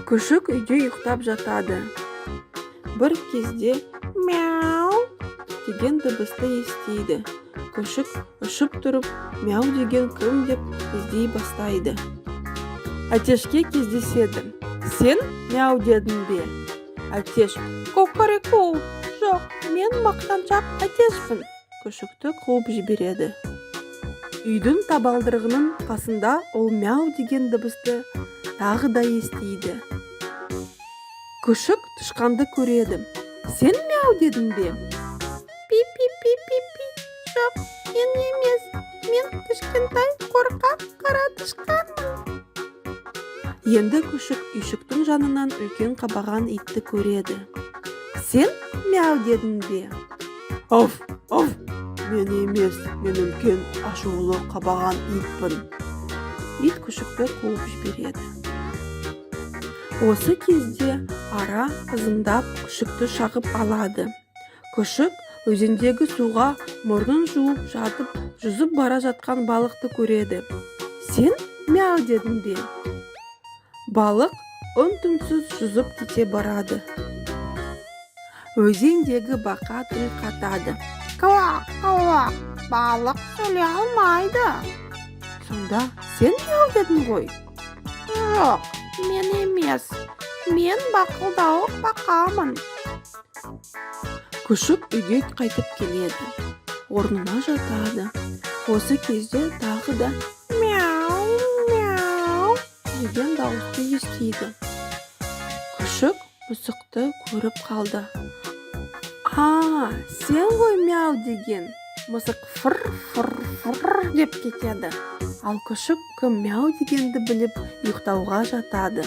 Күшік үйде ұйықтап жатады. Бір кезде «мяу» деген дыбысты естиді. Күшік ұшып тұрып, мяу деген кім деп іздей бастайды. Әтешке кездеседі. «Сен мяу дедің бе?» Әтеш: «Кукареку, жоқ, мен мақтаншақ әтешпін». Күшікті қуып жібереді. Үйдің табалдырығының қасында ол мяу деген дыбысты тағы да естиді. Күшік тышқанды көреді. «Сен мяу дедің бе?» «Пи, пи, пи, пи, пи, жоқ, мен емес, мен кішкентай қорқақ қара тышқанмын». Енді күшік үйшіктің жанынан үлкен қабаған итті көреді. «Сен мяу дедің бе?» «Аф, аф, мен емес, мен үлкен ашулы қабаған итпін». Ит күшікті қуып жібереді. Осы кезде ара ызыңдап, күшікті шағып алады. Күшік өзендегі суға мұрнын жуып жатып, жүзіп бара жатқан балықты көреді. «Сен мяу дедің бе?» Балық үн түнсіз жүзіп кете барады. Өзендегі бақа тіл қатады: «Ква, ква, балық сөйлей алмайды». «Сонда сен мяу дедің ғой?» «Жоқ, мен емес, мен бақылдауық бақамын». Күшік үйге қайтып келеді, орнына жатады. Осы кезде тағы да «Мяу, мяу» деген дауысты естиді. Күшік мысықты көріп қалды. «А, сен ғой мяу деген». Мысық «фыр, фыр, фыр» деп кетеді. Ал күшік кім мяу дегенді біліп, ұйықтауға жатады.